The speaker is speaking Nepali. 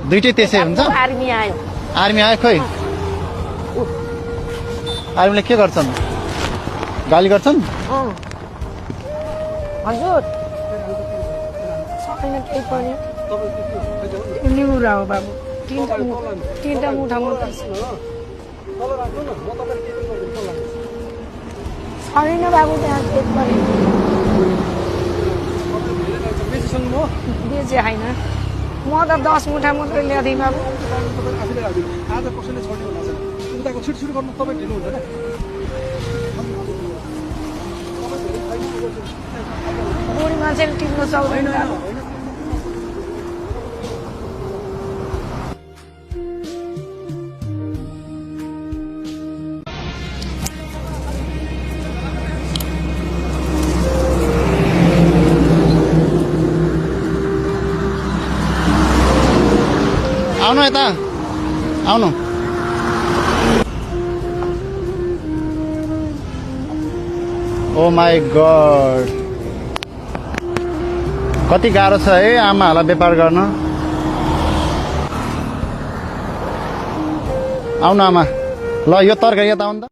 दुईटै त्यसै हुन्छ आर्मी आयो आर्मी आयो खोइ आर्मीले के गर्छन् गाली गर्छन् हजुर छैन केही पनि निहुरा हो बाबु तीनटा मुठा मात्र छैन बाबु त्यहाँ केही पनि बेचे होइन म त 10 मुठा मात्रै ल्याउँथेँ बाबु बुढी मान्छेले टिप्नु सक्दैन आउनु यता आउनु ओ माई गॉड कति गाह्रो छ है आमाहरूलाई व्यापार गर्न आउनु आमा ल यो तरकारी यता आउनु त